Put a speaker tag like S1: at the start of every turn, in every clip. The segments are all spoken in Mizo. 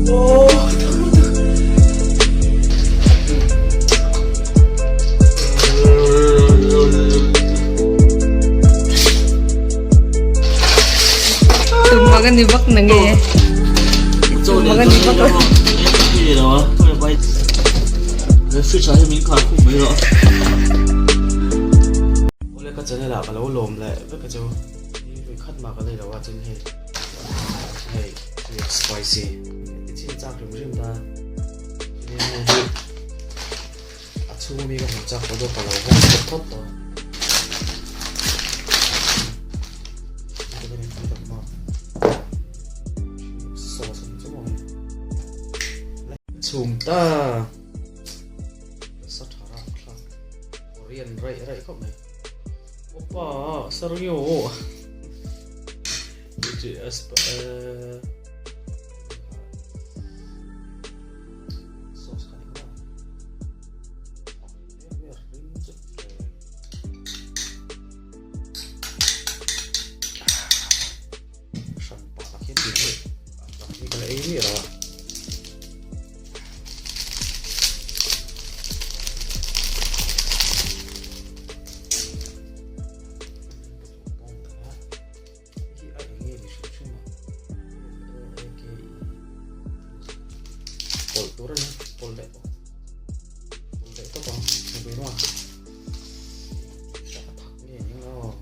S1: Tumang ani vak na nge. Tumang ani vak lo.
S2: Fridge ah hian min khar khum mai rawh. Awle ka channel ah ka lo lawm leh vek a chu. Hei vawi khat mah ka nei lo a chuan hei hei spicy ti chin chak rim rim ta. Hei hi A chhung ami ka hmu chak tawh bawk a lo hawng thawt thawt tawh. Chhum ta sa tha rak thlak Korean raih raih khawp mai. Opa sarangyo BTS Sauce kha ni maw? Hran pah tak hian tih hi a tam hi ka la ei miah lo a. Hi a eng nge ni hrim hrim a? L A K E Pawlh tur a ni pawlh leh pawh pawlh leh tawp ang hmu maw a thak nge ni maw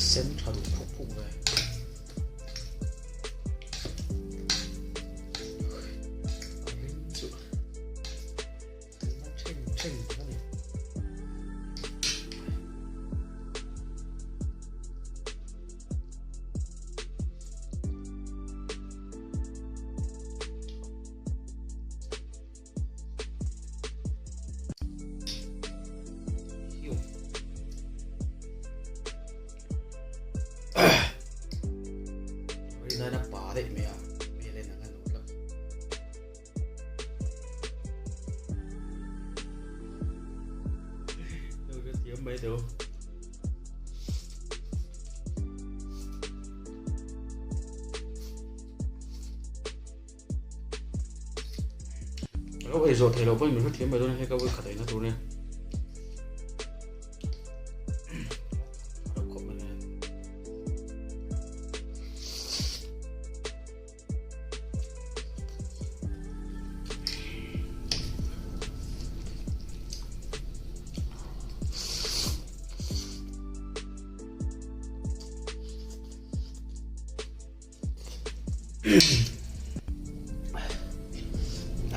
S2: sen tha duh phuk phuk ve. A ring chu. Pa daih mai a, hmel en ang a lo tlat. Thiam mai teu. Lo ei zawh thei lo pawhin min hrethiam mai dawn a hei ka vawi khat eina tur nia.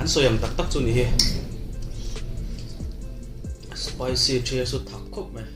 S2: An sawi ang tak tak chu ni hi. Spicy ṭhi a su thak khawp mai.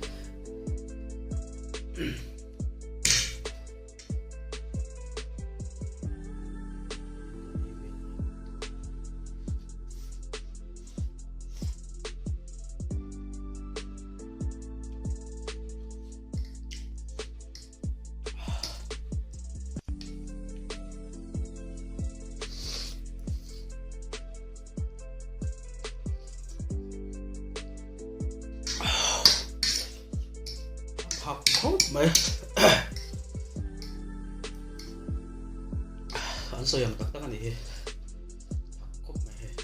S2: Thak khawp mai. An sawi ang tak tak a nih hi. Thak khawp mai hei.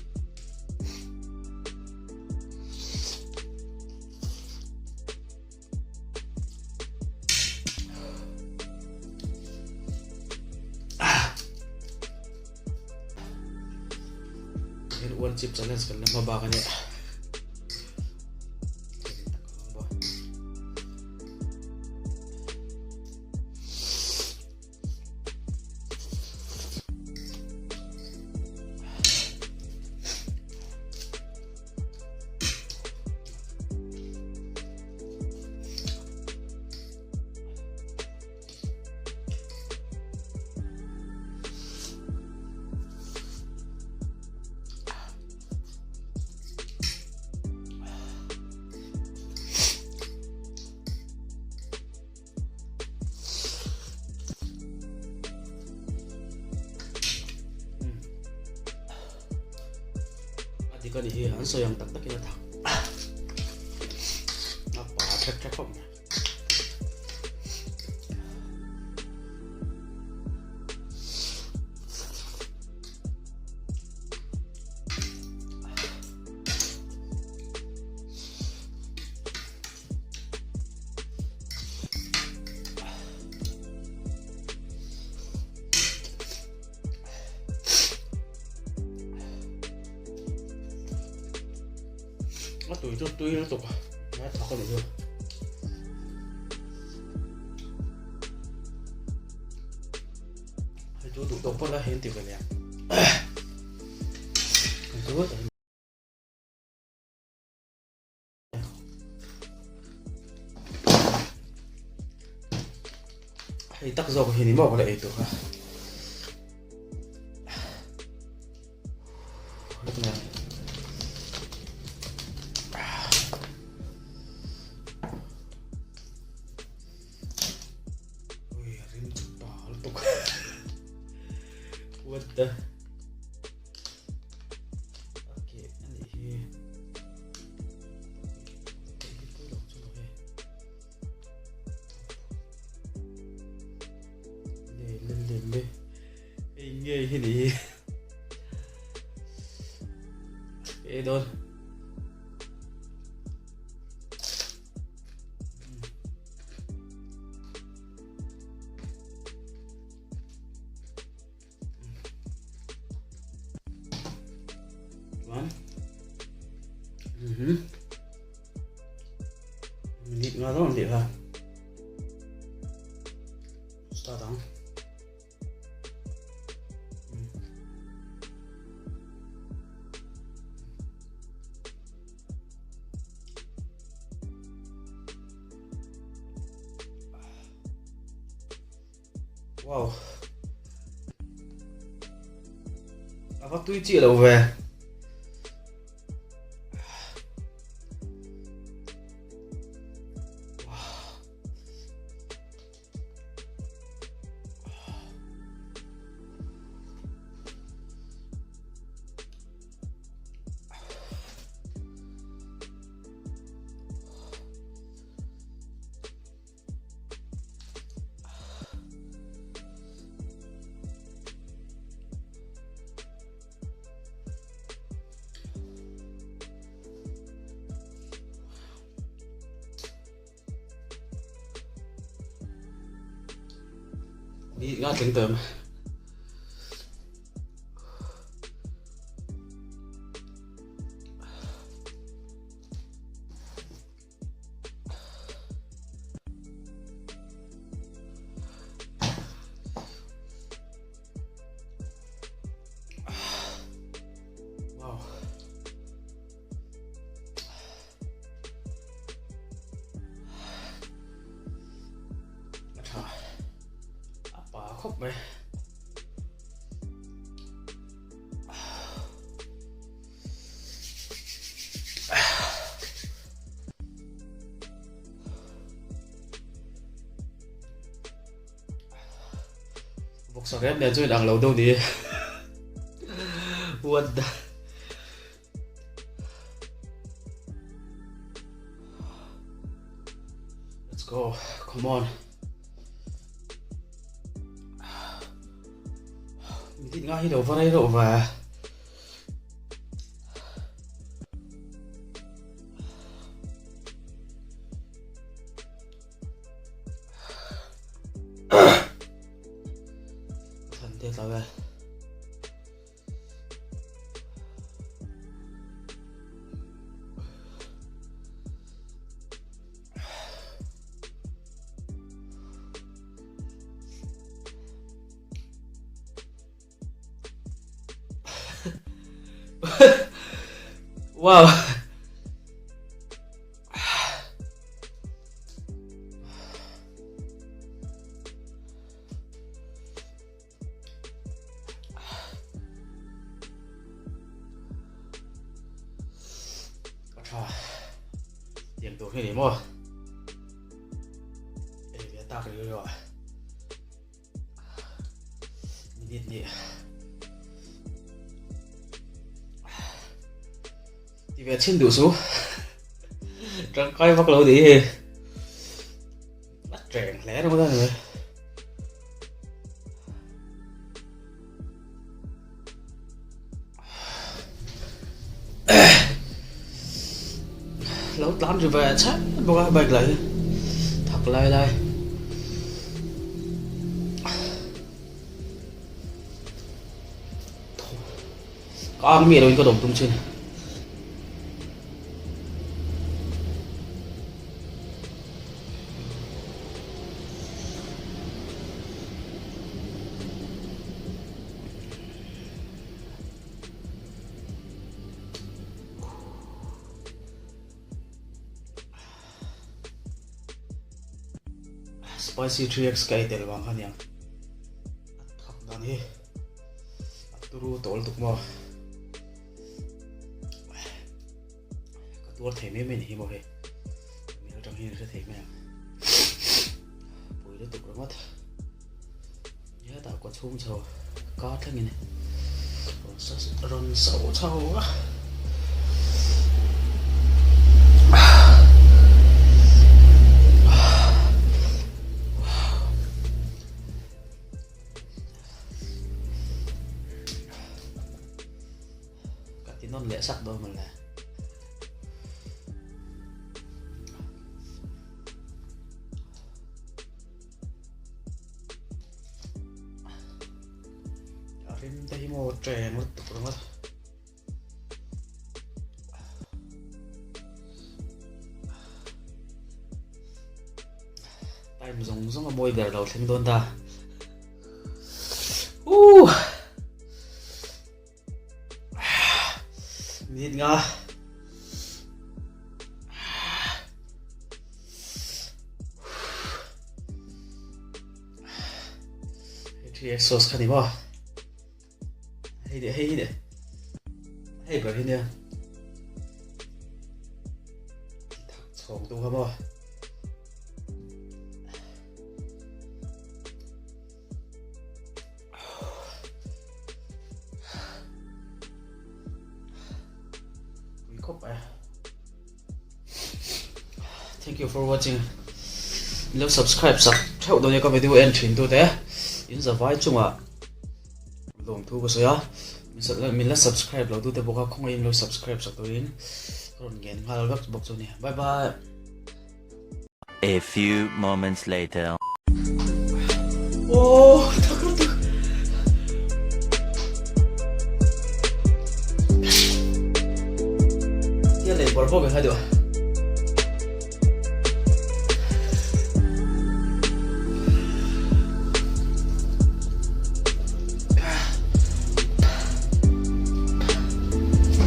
S2: Hian one chip challenge kan la hma bak a nia. A dik a ni hi an sawi ang tak takin a thak a pa thek thek khawp mai. A tui chu tui lutuk a, ngai thak a nih chu. Hei chu duh tawk pawn a hei an ti ve leh a. Hei chu Hei tak zawk hi ni maw ka la ei tur a. Ui, a rim chu pa lutuk. What the? Okay, ani hi. Le le le le. Ei ngei hi ni. Ei dawn. Chuan mhm minute nga dawn tih kha start ang. Wow. A va tui chi lo ve. Ni nga tling tawm. Wow. A tha. A pa khawp mai. Vawksa rep nen chu inang lo deuh ni. What the Let's go. Come on. Minute nga hi lo va rei reuh ve. Thlan te tla ve. Wow. A tha. Tiang tur hi ni maw? Ei ve tak ri ri ah. Minute ni. Ti ve chin duh su. Tangkai vak lo ni hi. A treng hle ringawt a ni. Lo tlan ri ve chhet bawk a bike lah hi thak lai lai. Ka ang miah loin ka dawm tum chin. Spicy 3X ka ei tel vang kha aniang. A thak dan hi a turu tawl tuk maw. Ka tuar thei mai mai ni hi maw hei. Mel tang hian hre thei mai ang. Pui lutuk ringawt. Hetah kaw chhung chho ka thlengin rawn so chho a. Ka ti nawn leh sak dawn mawle. A rim te hi maw ṭeng lutuk ringawt. Time zawng zawng a mawi ber lo thleng dawn ta. Ooh! Minute nga. Hei sauce kha ni maw? Hei de hei de. Hei ber hi nia. Ti thak chhawng tu kha maw? Pui khawp mai. Thank you for watching. Lo subscribe sak theuh dawn e ka video en thin tu te. In zavai chunga lawm thu ka sawi a. Min la subscribe lo tu te bawk a khawngaih in lo subscribe sak turin ka rawn ngen nghal vek bawk chu ni. Bye bye.
S3: A few moments later.
S2: Oh, tak tak. Tia lei bawr bawk hai deuh.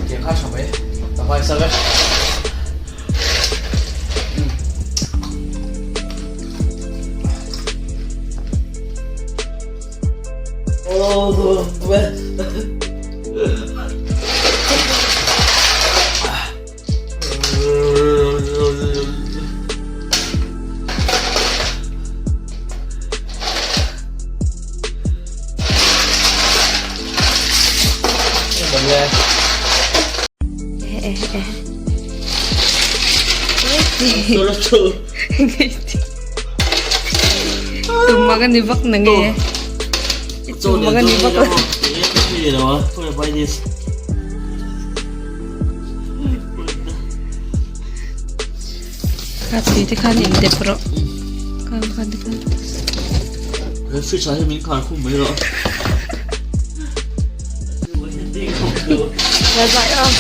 S2: Tiang kha tha mai. Ta vai sa vek.
S1: Tumang ani vak na nge. Tumang ani vak la. Kha tui te khan in dep rawh. Khan khan te khan.
S2: Fridge ah hian min khar khum mai rawh.
S1: Bye bye aw.